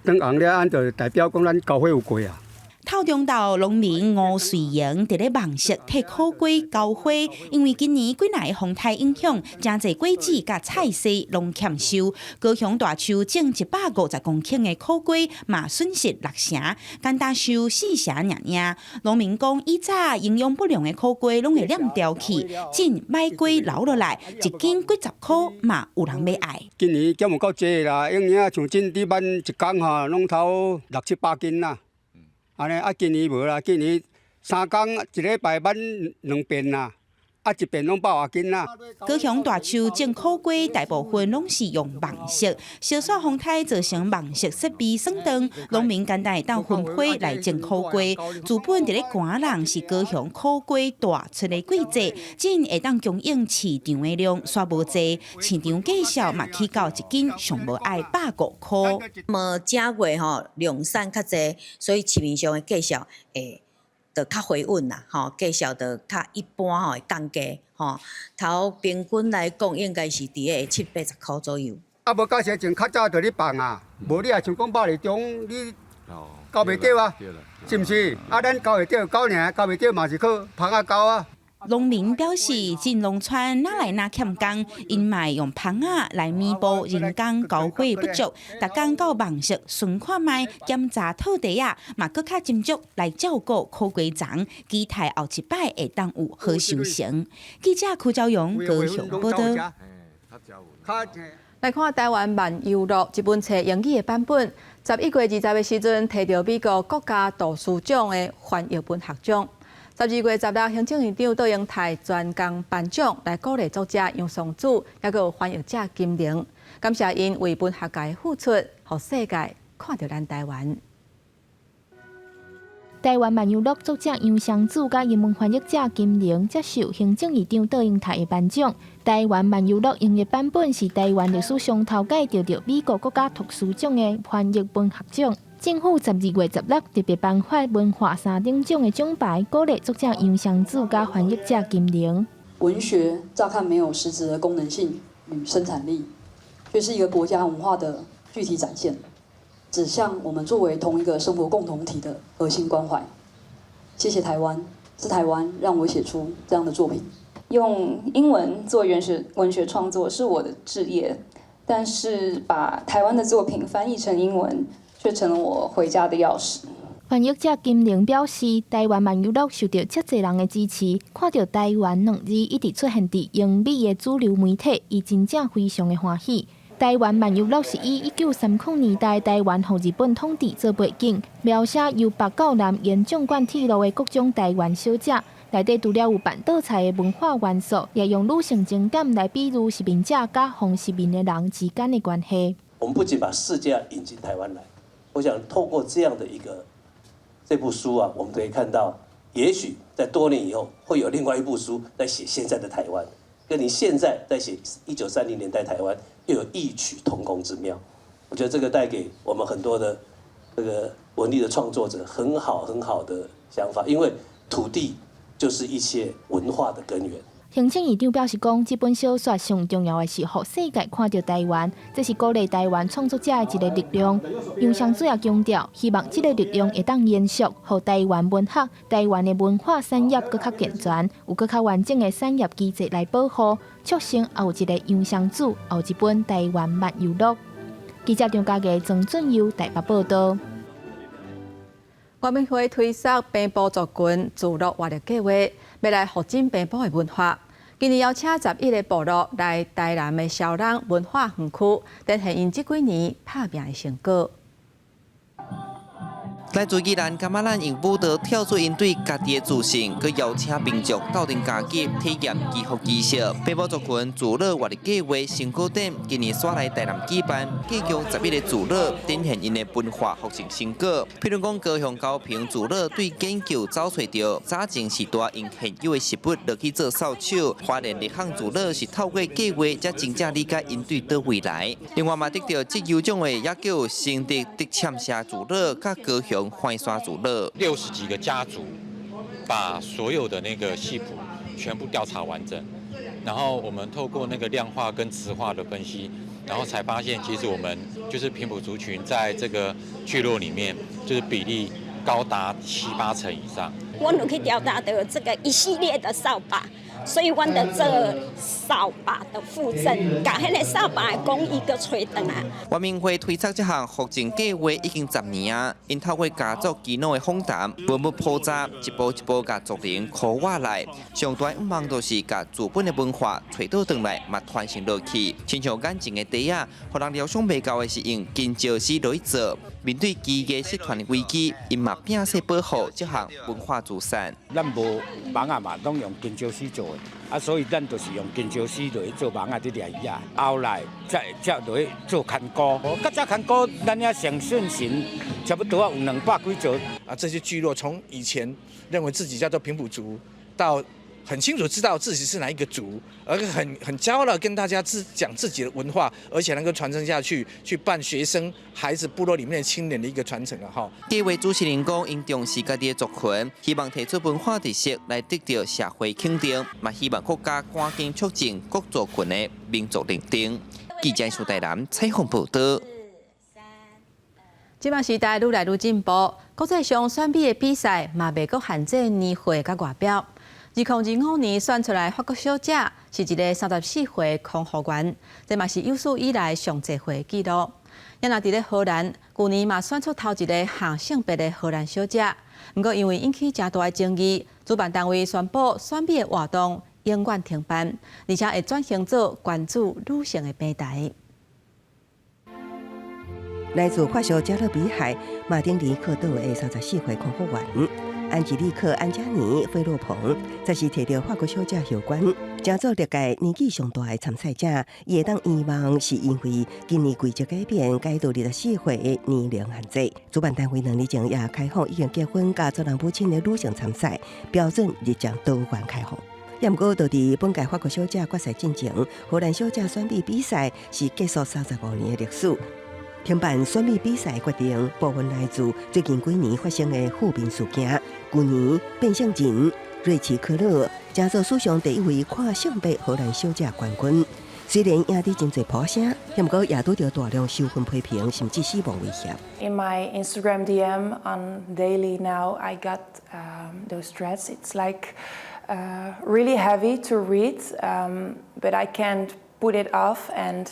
等紅了按就代表講咱交貨有過啊。透中島農民吳瑞英佇咧網室提苦瓜交貨，因為今年幾若个風颱影響，誠濟果子佮菜蔬攏欠收。高雄大樹種150公頃的苦瓜，嘛損失六成，簡單收四成爾爾。農民講，以早營養不良的苦瓜攏會湳掉去，種䆀瓜留落來，一斤幾十箍嘛有人欲愛。今年減有夠濟啦，用影像種佇挽一工吼，攏偷六七百斤啦。按呢啊，今年無啦，今年3工一禮拜挽兩遍啦，啊一遍攏百外斤啦。高雄大樹種苦瓜，大部分攏是用網室，燒煞風颱造成網室設備損斷，農民簡單會當分批來種苦瓜。資本佇咧寒冷是高雄苦瓜大出的季節，種會當供應市場的量煞無濟，市場價數嘛起到一斤上無愛150箍。麼正月吼量產較濟，所以市面上的價數會就較回穩啦，吼，價數就較一般吼會降低，吼。頭平均來講，應該是佇個七八十箍左右。啊，無價錢前較早就咧放啊，無你若像講百二中，你交袂著啊，是毋是？啊，咱交會著交爾，交袂著嘛是靠蜂仔交啊。農民表示，進農村哪來哪欠工，𪜶嘛用蜂仔來彌補人工交貨不足。逐工到網室巡看覓檢查套袋仔，嘛閣較斟酌來照顧苦瓜欉，期待後一擺會當有好收成。記者柯昭勇高雄報導。來看台灣漫遊錄這本冊英語的版本，11月20的時陣，提著美國國家圖書獎的翻譯文學獎。12月16，行政院長卓榮泰專工頒獎來鼓勵作者楊松子，抑閣有翻譯者金玲，感謝𪜶為文學界付出，予世界看著咱台灣。台灣漫遊錄作者楊雙子佮英文翻譯者金玲接受行政院長卓榮泰的頒獎。台灣漫遊錄英譯版本是台灣歷史上頭擺得著美國國家圖書獎的翻譯文學獎。政府12月16特別頒發文化三等獎的獎牌，鼓勵作者楊雙子佮翻譯者金玲。文學乍看沒有實質的功能性與生產力，卻是一個國家文化的具體展現，指向我們作為同一個生活共同體的核心關懷。謝謝台灣，是台灣讓我寫出這樣的作品。用英文做原始文學創作是我的志業，但是把台灣的作品翻譯成英文，卻成了我回家的鑰匙。翻譯者金玲表示，台灣漫遊錄受著遮濟人的支持，看著台灣兩字一直出現佇英美的主流媒體，伊真正非常的歡喜。台灣漫遊錄是以1930年代台灣予日本統治做背景，描寫由北到南沿縱貫鐵路的各種台灣小食，內底除了有辦桌菜的文化元素，也用女性情感來比喻殖民者佮予殖民的人之間的關係。我們不僅把世界引進台灣來，我想透過這樣的一個這部書啊，我們可以看到，也許在多年以後會有另外一部書在寫現在的台灣，跟你現在在寫1930年代台灣又有異曲同工之妙。我覺得這個帶給我們很多的這個文藝的創作者很好很好的想法，因為土地就是一切文化的根源。行政院長表示講，這本小說上重要的是予世界看著台灣，這是鼓勵台灣創作者的一个力量。楊雙子也強調，希望這个力量會當延續，予台灣文學、台灣的文化產業閣較健全，有閣較完整的產業機制來保護，促成後一个楊雙子，後一本台灣漫遊錄。記者張家傑、曾俊佑台北報導。原民會推捒平埔族群聚落活力計畫，欲來復振平埔的文化。今年邀請11个部落來台南的蕭朗文化園區，展現𪜶這幾年拍拚的成果。來自宜蘭噶瑪蘭用舞蹈跳出𪜶對家己的自信，閣邀請民眾鬥陣加入體驗祈福儀式。平埔族群族樂活力計畫成果展，今年煞來台南舉辦，計共11個族樂展現𪜶的文化復興成果。譬如講，高雄高屏族樂對研究找揣著早前時代用現有的食物落去做掃帚，花蓮麗港族樂是透過計畫才真正理解𪜶對佗位來。另外嘛，得著績優獎的也閣有新竹竹塹社族樂佮高雄歡山族樂。60幾個家族把所有的那個系譜全部調查完整，然後我們透過那個量化跟質化的分析，然後才發現其實我們就是平埔族群在這個聚落裡面，就是比例高達七八成以上。我有去調查到這個一系列的掃把，所以阮著做掃把的復振，共彼個掃把的工藝閣揣轉來。原民會推測這項復振計劃已經10年啊，𪜶透過家族耆老的訪談、文物普查，一步一步共族人箍活來。上大願望就是共祖本的文化揣倒轉來，嘛傳承落去。親像眼前的袋仔，予人料想袂到的是用金石絲落去做。面對技藝失傳的危機，𪜶嘛摒捨保護這項文化資產。咱無網仔嘛，攏用金蕉絲做的，啊，所以咱就是用金蕉絲落去做網仔，佇掠魚仔。後來才落去做牽鈎，較早牽鈎，咱遐上順行，差不多有200幾座。啊，這些聚落從以前認為自己叫做平埔族，到很清楚知道自己是哪一個族，而很驕傲地跟大家自講自己的文化，而且能夠傳承下去，去辦學生、孩子、部落裡面青年的一個傳承啊！哈。計劃主持人講，𪜶重視家己的族群，希望提出文化特色來得到社會肯定，嘛希望國家趕緊促進各族群的民族認定。記者蘇台南採訪報導。這馬時代愈來愈進步，國際上選美的比賽嘛袂閣限制年歲佮外表。2025年選出來法國小姐是一个34歲空服員，這嘛是有史以來上濟歲的紀錄。也若佇咧荷蘭，舊年嘛選出頭一个跨性別的荷蘭小姐，毋過因為引起誠大的爭議，主辦單位宣布選美的活動永遠停辦，而且會轉型做關注女性的平台。來自法屬加勒比海馬丁尼克島的34歲空服員安吉麗克·安加尼·費洛蓬，則是摕著法國小姐後冠，成做歷屆年紀上大的參賽者。伊會當願望是因為今年規則改變，改到24歲的年齡限制。主辦單位2年前也開放已經結婚佮做人母親的女性參賽，標準日漸多元開放。也毋過，就佇本屆法國小姐決賽進前，荷蘭小姐選美比賽是結束35年的歷史。停辦選美比賽決定，部分來自最近幾年發生的負面事件。舊年變性人瑞奇科勒成做史上第一位跨性別荷蘭小姐冠軍。雖然贏得真濟破聲，毋過也拄著大量仇恨批評，甚至死亡威脅。 In my Instagram DM on daily now, I got those threats. It's like really heavy to read, but I can't put it off and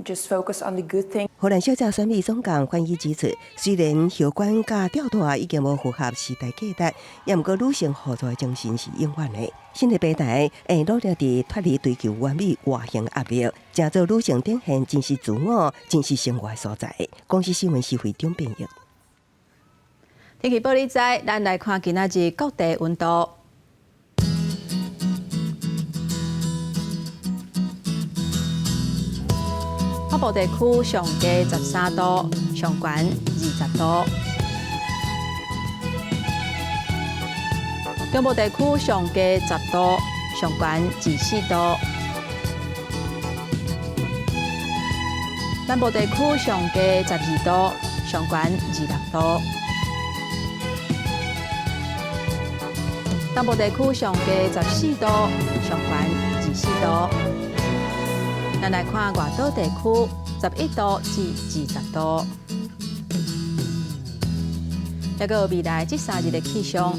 just focus on the good thing. 荷蘭小姐選美總監反伊指出，雖然後冠佮吊帶已經無符合時代價值，也毋過女性互助的精神是永遠的。新的平台會努力佇脫離追求完美外形壓力，成做女性展現真實自我、真實生活的所在。公視新聞施會長編譯。天氣報你知，咱來看今仔日各地溫度。北部地區上低13度，上懸20度；中部地區上低10度，上懸24度；南部地區上低12度，上懸26度；東部地區上低14度，上懸24度。咱來看外島地區，11度至20度。抑閣有未來這3日的氣象。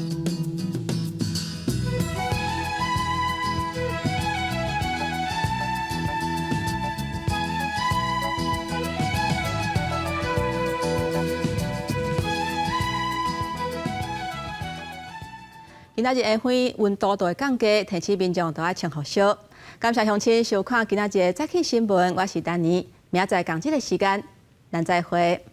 今仔日下昏溫度就會降低，提醒民眾都愛穿厚恤。感謝鄉親收看今仔日的早起新聞，我是丹妮，明仔載仝這个時間，咱再會。